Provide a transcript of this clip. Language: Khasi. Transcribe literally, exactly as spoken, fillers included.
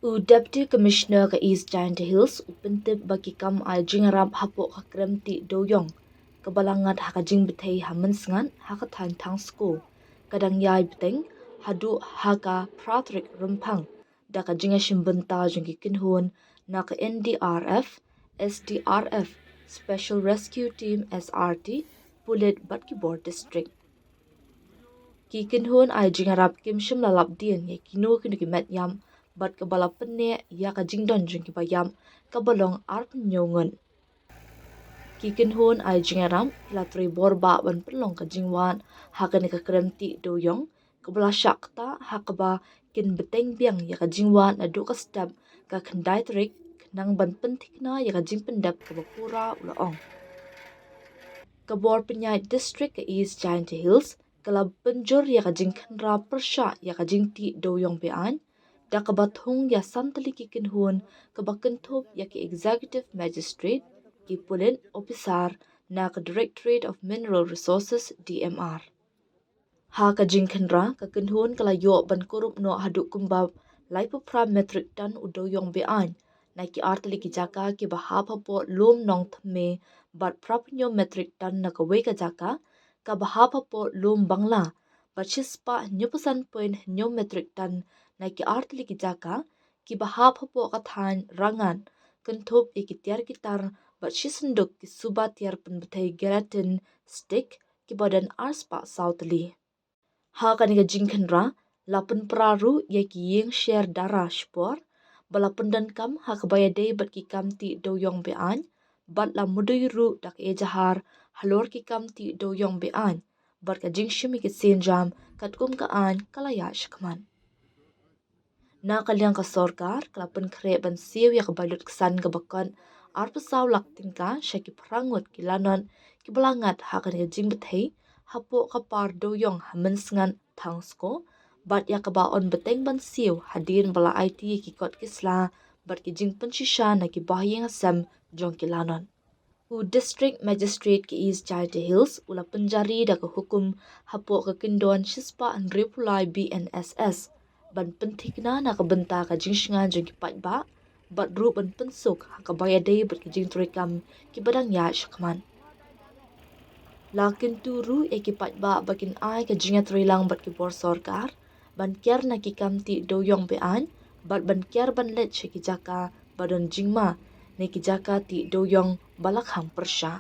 U Deputy Commissioner ka East Jaintia Hills u pyntip ba ki kam ai jingïarap hapoh ka krem tih dewïong kaba la ngat ha ka jingbthei ha mynsngat ha ka thaiñ Thangsko ka dang ïai bteng haduh ha ka phra tarik Rymphang da ka jingïashim bynta jong ki kynhun na ka N D R F, S D R F, Special Rescue Team, S R T, pulit bad ki bor district. Ki kynhun ai jingïarap kim shym la lap dien ïa kino kino ki met ïap bad kaba la pynneh ïa ka jingdon jong kiba ïap kaba long arphew hynñiew ngut. Ki kynhun ai jingïarap ki la trei bor bha ban pynlong ka jingwad ha kane ka krem tih dewïong kaba la shah ktah ha kaba kin bteng biang ïa ka jingwad naduh ka step ka khyndai tarik khnang ban pynthikna ïa ka jingpyndep kaba pura, u la ong. Ka bor pynïaid district ka East Jaintia Hills ka la pynjur ïa ka jingkhynra pyrshah ïa ka jingtih dewïong be-aiñ da kaba thung ïa san tylli ki kynhun kaba kynthup ïa ki Executive Magistrate, ki pulit ophisar na ka Directorate of Mineral Resources, D M R. Ha ka jingkhynra, ka kynhun ka la ïoh ban kurup noh haduh kumba laiphew phra metric ton u dewïong be-aiñ na ki ar tylli ki jaka kiba hap hapoh Lum Nongthymme bad phraphew hynñiew metric ton na kawei ka jaka kaba hap hapoh Lum Bangla bad shispah hynñiewphew san point hynñiew metric ton na ki ar tylli ki jaka kiba hap hapoh ka thaiñ Rangad, kynthup ïa ki tiar ki tar bad shi synduk ki suba tiar pynbthei gelatin stick kiba don arspah saw tylli. Ha kane ka jingkhynra la pynpra ruh ïa ki ïing sher dara shipor ba la pyndonkam ha kaba ïadei bad ki kam tih dewïong be-aiñ bad la mudui ruh da ka ejahar halor ki kam tih dewïong be-aiñ bad ka jingshim ïa ki sienjam katkum ka aiñ ka la ïaid shakhmat. Na ka liang ka sorkar ka la pynkhreh ban siew ïa ka bai lutksan kaba kot arphew saw lak tyngka sha ki phra ngut ki lanot kiba la ngat ha kane ka jingbthei hapoh ka par dewïong ha mynsngat Thangsko bad ïa kaba yn bteng ban siew hadien ba la aiti ïa ki kot ki sla bad ki jingpynshisha na ki bahaïing hasem jong ki lanot. U District Magistrate ka East Jaintia Hills u la pynjari da ka hukum hapoh ka kyndon shispah hynriewphew lai B N S S ban pynthikna na ka bynta ka jingshngaiñ jong ki paidbah bad ruh ban pynsuk ha kaba ïadei bad ki jingtreikam kiba dang ïaid shakhmat. La kyntu ruh ïa ki paidbah ba kin ai ka jingïatreilang bad ki bor sorkar ban kiar na ki kam tih dewïong be-aiñ bad ban kiar ban leit sha ki jaka ba don jingma ne ki jaka tih dewïong ba la kham pyrshah.